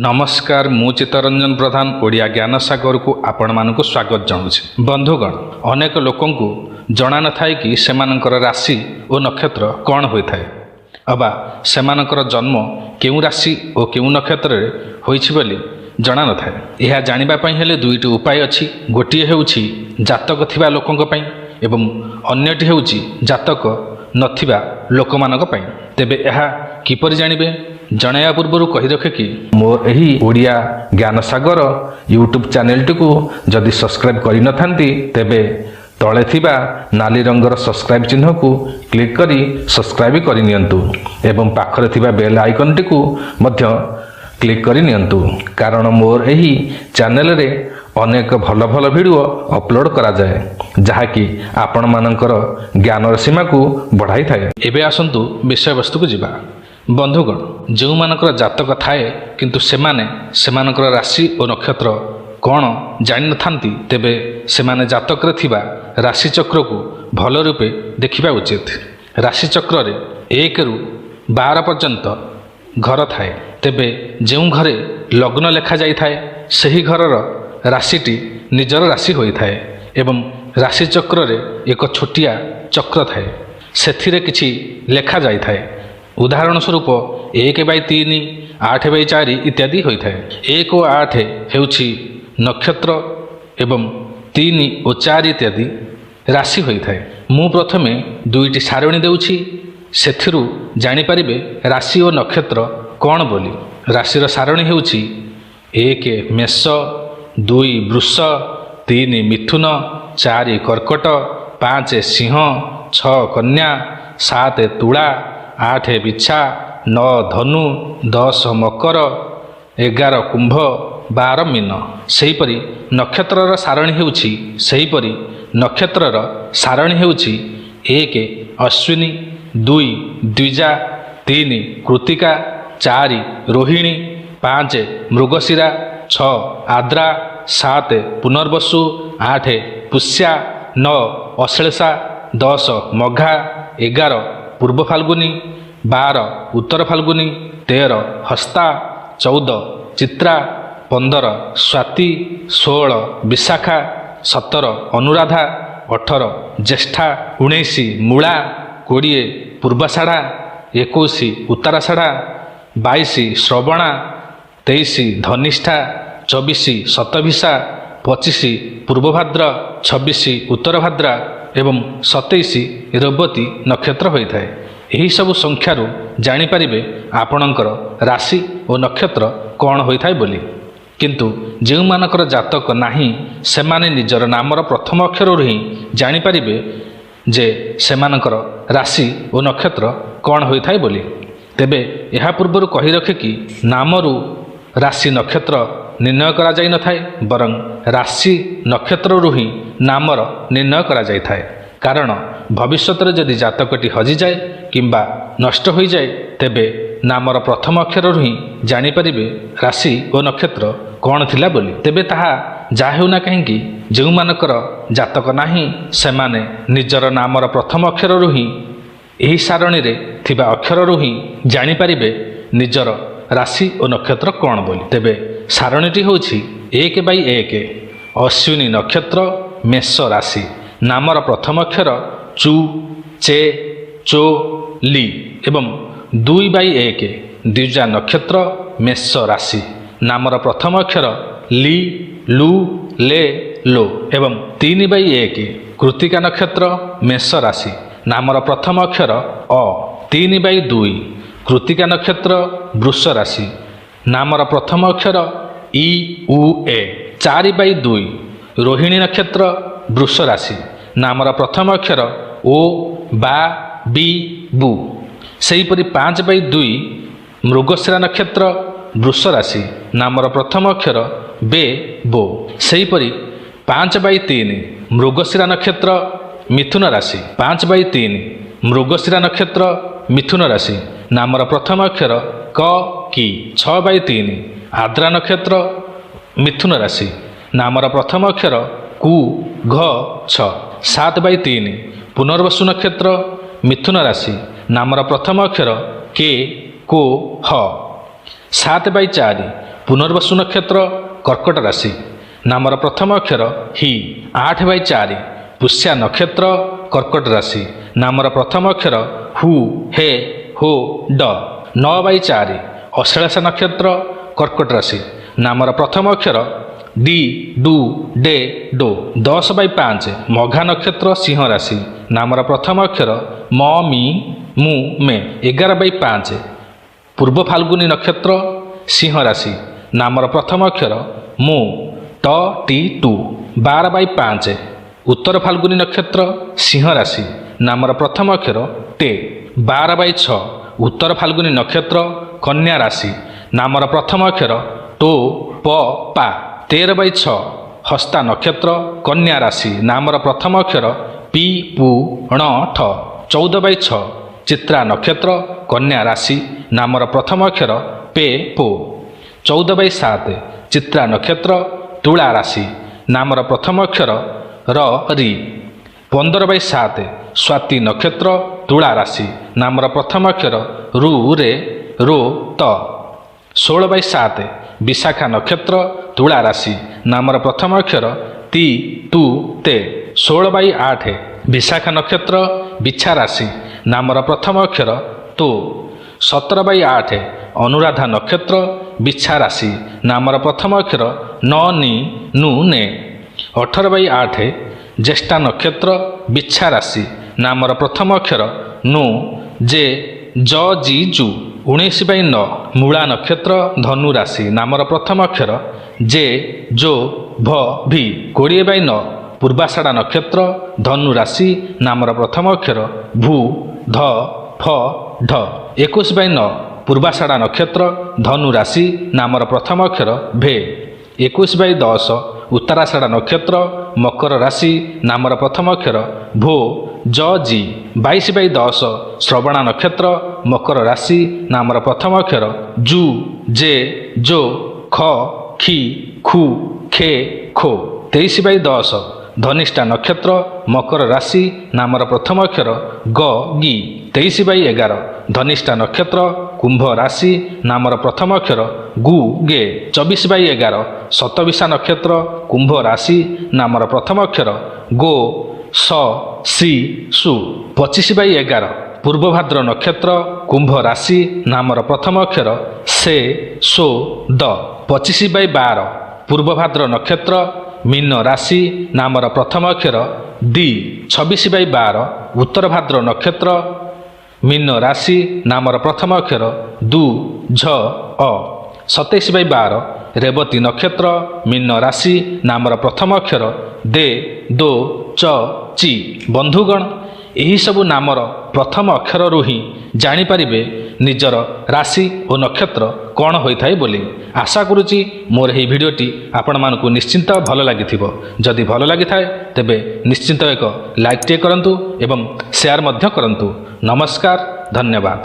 ନମସ୍କାର, ମୁଁ ଚିତ୍ତରଞ୍ଜନ ପ୍ରଧାନ, ଓଡ଼ିଆ ଜ୍ଞାନସାଗରକୁ ଆପଣମାନଙ୍କୁ ସ୍ୱାଗତ ଜଣାଉଛି। ବନ୍ଧୁଗଣ, ଅନେକ ଲୋକଙ୍କୁ ଜଣା ନଥାଏ କି ସେମାନଙ୍କର ରାଶି ଓ ନକ୍ଷତ୍ର କ'ଣ ହୋଇଥାଏ ଅବା ସେମାନଙ୍କର ଜନ୍ମ କେଉଁ ରାଶି ଓ କେଉଁ ନକ୍ଷତ୍ରରେ ହୋଇଛି ବୋଲି ଜଣା ନଥାଏ। ଏହା ଜାଣିବା ପାଇଁ ହେଲେ ଦୁଇଟି ଉପାୟ ଅଛି। ଗୋଟିଏ ହେଉଛି ଜାତକ ଥିବା ଲୋକଙ୍କ ପାଇଁ ଏବଂ ଅନ୍ୟଟି ହେଉଛି ଜାତକ ନଥିବା ଲୋକମାନଙ୍କ ପାଇଁ। ତେବେ ଏହା କିପରି ଜାଣିବେ, ଜଣାଇବା ପୂର୍ବରୁ କହି ରଖେ କି ମୋ ଏହି ଓଡ଼ିଆ ଜ୍ଞାନସାଗର ୟୁଟ୍ୟୁବ୍ ଚ୍ୟାନେଲଟିକୁ ଯଦି ସବସ୍କ୍ରାଇବ୍ କରିନଥାନ୍ତି, ତେବେ ତଳେ ଥିବା ନାଲି ରଙ୍ଗର ସବସ୍କ୍ରାଇବ୍ ଚିହ୍ନକୁ କ୍ଲିକ୍ କରି ସବସ୍କ୍ରାଇବ୍ କରିନିଅନ୍ତୁ ଏବଂ ପାଖରେ ଥିବା ବେଲ୍ ଆଇକନ୍ଟିକୁ ମଧ୍ୟ କ୍ଲିକ୍ କରି ନିଅନ୍ତୁ, କାରଣ ମୋର ଏହି ଚ୍ୟାନେଲରେ ଅନେକ ଭଲ ଭଲ ଭିଡ଼ିଓ ଅପଲୋଡ଼ କରାଯାଏ, ଯାହାକି ଆପଣମାନଙ୍କର ଜ୍ଞାନର ସୀମାକୁ ବଢ଼ାଇଥାଏ। ଏବେ ଆସନ୍ତୁ ବିଷୟବସ୍ତୁକୁ ଯିବା। ବନ୍ଧୁଗଣ, ଯେଉଁମାନଙ୍କର ଜାତକ ଥାଏ କିନ୍ତୁ ସେମାନେ ସେମାନଙ୍କର ରାଶି ଓ ନକ୍ଷତ୍ର କ'ଣ ଜାଣିନଥାନ୍ତି, ତେବେ ସେମାନେ ଜାତକରେ ଥିବା ରାଶିଚକ୍ରକୁ ଭଲ ରୂପେ ଦେଖିବା ଉଚିତ। ରାଶିଚକ୍ରରେ 1ରୁ 12 ପର୍ଯ୍ୟନ୍ତ ଘର ଥାଏ। ତେବେ ଯେଉଁ ଘରେ ଲଗ୍ନ ଲେଖାଯାଇଥାଏ, ସେହି ଘରର ରାଶିଟି ନିଜର ରାଶି ହୋଇଥାଏ ଏବଂ ରାଶିଚକ୍ରରେ ଏକ ଛୋଟିଆ ଚକ୍ର ଥାଏ, ସେଥିରେ କିଛି ଲେଖାଯାଇଥାଏ। ଉଦାହରଣ ସ୍ୱରୂପ 1/3, 8/4 ଇତ୍ୟାଦି ହୋଇଥାଏ। 1 ଓ 8 ହେଉଛି ନକ୍ଷତ୍ର ଏବଂ 3 ଓ 4 ଇତ୍ୟାଦି ରାଶି ହୋଇଥାଏ। ମୁଁ ପ୍ରଥମେ ଦୁଇଟି ସାରଣୀ ଦେଉଛି, ସେଥିରୁ ଜାଣିପାରିବେ ରାଶି ଓ ନକ୍ଷତ୍ର କ'ଣ ବୋଲି। ରାଶିର ସାରଣୀ ହେଉଛି 1 ମେଷ, 2 ବୃଷ, 3 ମିଥୁନ, 4 କର୍କଟ, 5 ସିଂହ, 6 କନ୍ୟା, 7 ତୁଳା, 8 ବିଛା, 9 ଧନୁ, 10 ମକର, 11 କୁମ୍ଭ, 12 ମୀନ। ସେହିପରି ନକ୍ଷତ୍ରର ସାରଣୀ ହେଉଛି 1 ଅଶ୍ୱିନୀ, 2 ଦ୍ୱିଜା, 3 କୃତିକା, 4 ରୋହିଣୀ, 5 ମୃଗଶିରା, 6 ଆର୍ଦ୍ରା, 7 ପୁନର୍ବସୁ, 8 ପୁଷ୍ୟା, 9 ଅଶ୍ଳେଷା, 10 ମଘା, 11 ପୂର୍ବ ଫାଲ୍ଗୁନୀ, 12 ଉତ୍ତର ଫାଲ୍ଗୁନୀ, 13 ହସ୍ତା, 14 ଚିତ୍ରା, 15 ସ୍ୱାତୀ, 16 ବିଶାଖା, 17 ଅନୁରାଧା, 18 ଜ୍ୟେଷ୍ଠା, 19 ମୂଳା, 20 ପୂର୍ବାଷାଢ଼ା, 21 ଉତ୍ତରାଷାଢ଼ା, 22 ଶ୍ରବଣା, 23 ଧନିଷ୍ଠା, 24 ଶତଭିଷା, 25 ପୂର୍ବଭାଦ୍ର, 26 ଉତ୍ତରଭାଦ୍ରା ଏବଂ 27 ରେବତୀ ନକ୍ଷତ୍ର ହୋଇଥାଏ। ଏହିସବୁ ସଂଖ୍ୟାରୁ ଜାଣିପାରିବେ ଆପଣଙ୍କର ରାଶି ଓ ନକ୍ଷତ୍ର କ'ଣ ହୋଇଥାଏ ବୋଲି। କିନ୍ତୁ ଯେଉଁମାନଙ୍କର ଜାତକ ନାହିଁ, ସେମାନେ ନିଜର ନାମର ପ୍ରଥମ ଅକ୍ଷରରୁ ହିଁ ଜାଣିପାରିବେ ଯେ ସେମାନଙ୍କର ରାଶି ଓ ନକ୍ଷତ୍ର କ'ଣ ହୋଇଥାଏ ବୋଲି। ତେବେ ଏହା ପୂର୍ବରୁ କହି ରଖେ କି ନାମରୁ ରାଶି ନକ୍ଷତ୍ର ନିର୍ଣ୍ଣୟ କରାଯାଇନଥାଏ, ବରଂ ରାଶି ନକ୍ଷତ୍ରରୁ ହିଁ ନାମର ନିର୍ଣ୍ଣୟ କରାଯାଇଥାଏ। କାରଣ ଭବିଷ୍ୟତରେ ଯଦି ଜାତକଟି ହଜିଯାଏ କିମ୍ବା ନଷ୍ଟ ହୋଇଯାଏ, ତେବେ ନାମର ପ୍ରଥମ ଅକ୍ଷରରୁ ହିଁ ଜାଣିପାରିବେ ରାଶି ଓ ନକ୍ଷତ୍ର କ'ଣ ଥିଲା ବୋଲି। ତେବେ ତାହା ଯାହା ହେଉନା କାହିଁକି, ଯେଉଁମାନଙ୍କର ଜାତକ ନାହିଁ, ସେମାନେ ନିଜର ନାମର ପ୍ରଥମ ଅକ୍ଷରରୁ ହିଁ, ଏହି ସାରଣୀରେ ଥିବା ଅକ୍ଷରରୁ ହିଁ ଜାଣିପାରିବେ ନିଜର ରାଶି ଓ ନକ୍ଷତ୍ର କ'ଣ ବୋଲି। ତେବେ ସାରଣୀଟି ହେଉଛି 1/1 ଅଶ୍ୱିନୀ ନକ୍ଷତ୍ର, ମେଷ ରାଶି, ନାମର ପ୍ରଥମ ଅକ୍ଷର ଚୁ, ଚେ, ଚୋ, ଲି ଏବଂ 2/1 ଦ୍ୱିଜା ନକ୍ଷତ୍ର, ମେଷ ରାଶି, ନାମର ପ୍ରଥମ ଅକ୍ଷର ଲି, ଲୁ, ଲେ, ଲୋ ଏବଂ 3/1 କୃତିକା ନକ୍ଷତ୍ର, ମେଷ ରାଶି, ନାମର ପ୍ରଥମ ଅକ୍ଷର ଅ। 3/2 କୃତିକା ନକ୍ଷତ୍ର, ବୃଷ ରାଶି, ନାମର ପ୍ରଥମ ଅକ୍ଷର ଇ, ଉ, ଏ। 4/2 ରୋହିଣୀ ନକ୍ଷତ୍ର, ବୃଷ ରାଶି, ନାମର ପ୍ରଥମ ଅକ୍ଷର ଓ, ବା, ବି, ବୁ। ସେହିପରି 5/2 ମୃଗଶିରା ନକ୍ଷତ୍ର, ବୃଷ ରାଶି, ନାମର ପ୍ରଥମ ଅକ୍ଷର ବେ, ବୋ। ସେହିପରି 5/3 ମୃଗଶିରା ନକ୍ଷତ୍ର, ମିଥୁନ ରାଶି, 5/3 ମୃଗଶିରା ନକ୍ଷତ୍ର, ମିଥୁନ ରାଶି, ନାମର ପ୍ରଥମ ଅକ୍ଷର କ, କି। 6/3 ଆର୍ଦ୍ରା ନକ୍ଷତ୍ର, ମିଥୁନ ରାଶି, ନାମର ପ୍ରଥମ ଅକ୍ଷର କୁ, ଘ, ଛ। 7/3 ପୁନର୍ବସୁ ନକ୍ଷତ୍ର, ମିଥୁନ ରାଶି, ନାମର ପ୍ରଥମ ଅକ୍ଷର କେ, କୋ, ହ। 7/4 ପୁନର୍ବସୁ ନକ୍ଷତ୍ର, କର୍କଟ ରାଶି, ନାମର ପ୍ରଥମ ଅକ୍ଷର ହି। 8/4 ପୁଷ୍ୟା ନକ୍ଷତ୍ର, କର୍କଟ ରାଶି, ନାମର ପ୍ରଥମ ଅକ୍ଷର ହୁ, ହେ, ହୋ, ଡ। 9/4 ଅଶ୍ଳେଷା ନକ୍ଷତ୍ର, କର୍କଟ ରାଶି, ନାମର ପ୍ରଥମ ଅକ୍ଷର ଡି, ଡୁ, ଡେ, do. 10/5 Magha ନକ୍ଷତ୍ର, ସିଂହ ରାଶି, ନାମର ପ୍ରଥମ ଅକ୍ଷର ମ, ମି, ମୁ, ମେ। 11/5 ପୂର୍ବ ଫାଲ୍ଗୁନୀ ନକ୍ଷତ୍ର, ସିଂହ ରାଶି, ନାମର ପ୍ରଥମ ଅକ୍ଷର ମୁ, ଟ, ଟି, ଟୁ। 12/5 ଉତ୍ତର ଫାଲ୍ଗୁନୀ ନକ୍ଷତ୍ର, ସିଂହ ରାଶି, ନାମର ପ୍ରଥମ ଅକ୍ଷର ଟେ। 12/6 ଉତ୍ତର ଫାଲ୍ଗୁନୀ ନକ୍ଷତ୍ର, କନ୍ୟା ରାଶି, ନାମର ପ୍ରଥମ ଅକ୍ଷର ଟୋ, ପ, ପା। 13/6 ହସ୍ତା ନକ୍ଷତ୍ର, କନ୍ୟା ରାଶି, ନାମର ପ୍ରଥମ ଅକ୍ଷର ପି, ପୁ, ଣ, ଠ। 14/6 ଚିତ୍ରା ନକ୍ଷତ୍ର, କନ୍ୟା ରାଶି, ନାମର ପ୍ରଥମ ଅକ୍ଷର ପେ, ପୋ। 14/7 ଚିତ୍ରା ନକ୍ଷତ୍ର, ତୁଳା ରାଶି, ନାମର ପ୍ରଥମ ଅକ୍ଷର ର, ରି। 15/7 ସ୍ୱାତି ନକ୍ଷତ୍ର, ତୁଳା ରାଶି, ନାମର ପ୍ରଥମ ଅକ୍ଷର ରୁ, ରେ, ରୋ, ତ। 16/7 ବିଶାଖା ନକ୍ଷତ୍ର, ତୁଳା ରାଶି, ନାମର ପ୍ରଥମ ଅକ୍ଷର ତି, ତୁ, ତେ। 16/8 ବିଶାଖା ନକ୍ଷତ୍ର, ବିଛା ରାଶି, ନାମର ପ୍ରଥମ ଅକ୍ଷର ତୋ। 17/8 ଅନୁରାଧା ନକ୍ଷତ୍ର, ବିଛା ରାଶି, ନାମର ପ୍ରଥମ ଅକ୍ଷର ନ, ନି, ନୁ, ନେ। 18/8 ଜ୍ୟେଷ୍ଠା ନକ୍ଷତ୍ର, ବିଛା ରାଶି, ନାମର ପ୍ରଥମ ଅକ୍ଷର ନୋ, ଜେ, ଜ, ଜି, ଜୁ। 19/9 ମୂଳା ନକ୍ଷତ୍ର, ଧନୁ ରାଶି, ନାମର ପ୍ରଥମ ଅକ୍ଷର ଜେ, ଜୋ, ଭ, ଭି। 20/9 ପୂର୍ବାଷାଢ଼ା ନକ୍ଷତ୍ର, ଧନୁ ରାଶି, ନାମର ପ୍ରଥମ ଅକ୍ଷର ଭୂ, ଧ, ଫ, ଢ। 21/9 ପୂର୍ବାଷାଢ଼ା ନକ୍ଷତ୍ର, ଧନୁ ରାଶି, ନାମର ପ୍ରଥମ ଅକ୍ଷର ଭେ। 21/10 ଉତ୍ତରାଷାଢ଼ା ନକ୍ଷତ୍ର, ମକର ରାଶି, ନାମର ପ୍ରଥମ ଅକ୍ଷର ଭୋ, ଜ, ଜି। 22/10 ଶ୍ରବଣା ନକ୍ଷତ୍ର, ମକର ରାଶି, ନାମର ପ୍ରଥମ ଅକ୍ଷର ଜୁ, ଜେ, ଜୋ, ଖ, ଖି, ଖୁ, ଖେ, ଖୋ। 23/10 ଧନିଷ୍ଠା ନକ୍ଷତ୍ର, ମକର ରାଶି, ନାମର ପ୍ରଥମ ଅକ୍ଷର ଗ, ଗି। 23/11 ଧନିଷ୍ଠା ନକ୍ଷତ୍ର, କୁମ୍ଭ ରାଶି, ନାମର ପ୍ରଥମ ଅକ୍ଷର ଗୁ, ଗେ। 24/11 ଶତବିଶା ନକ୍ଷତ୍ର, କୁମ୍ଭ ରାଶି, ନାମର ପ୍ରଥମ ଅକ୍ଷର ଗୋ, ସ, ସି, ସୁ। 25/11 ପୂର୍ବଭାଦ୍ର ନକ୍ଷତ୍ର, କୁମ୍ଭ ରାଶି, ନାମର ପ୍ରଥମ ଅକ୍ଷର ସେ, ସୋ, ଦ। 25/12 ପୂର୍ବଭାଦ୍ର ନକ୍ଷତ୍ର, ମୀନ ରାଶି, ନାମର ପ୍ରଥମ ଅକ୍ଷର ଦି। 26/12 ଉତ୍ତରଭାଦ୍ର ନକ୍ଷତ୍ର, ମୀନ ରାଶି, ନାମର ପ୍ରଥମ ଅକ୍ଷର ଦୁ, ଝ, ଅ। 27/12 ରେବତୀ ନକ୍ଷତ୍ର, ମୀନ ରାଶି, ନାମର ପ୍ରଥମ ଅକ୍ଷର ଦେ, ଦୋ, ଚ, ଚି। ବନ୍ଧୁଗଣ, ଏହିସବୁ ନାମର ପ୍ରଥମ ଅକ୍ଷରରୁ ହିଁ ଜାଣିପାରିବେ ନିଜର ରାଶି ଓ ନକ୍ଷତ୍ର କ'ଣ ହୋଇଥାଏ ବୋଲି। ଆଶା କରୁଛି ମୋର ଏହି ଭିଡ଼ିଓଟି ଆପଣମାନଙ୍କୁ ନିଶ୍ଚିନ୍ତ ଭଲ ଲାଗିଥିବ। ଯଦି ଭଲ ଲାଗିଥାଏ ତେବେ ନିଶ୍ଚିନ୍ତ ଏକ ଲାଇକ୍ଟିଏ କରନ୍ତୁ ଏବଂ ସେୟାର ମଧ୍ୟ କରନ୍ତୁ। ନମସ୍କାର, ଧନ୍ୟବାଦ।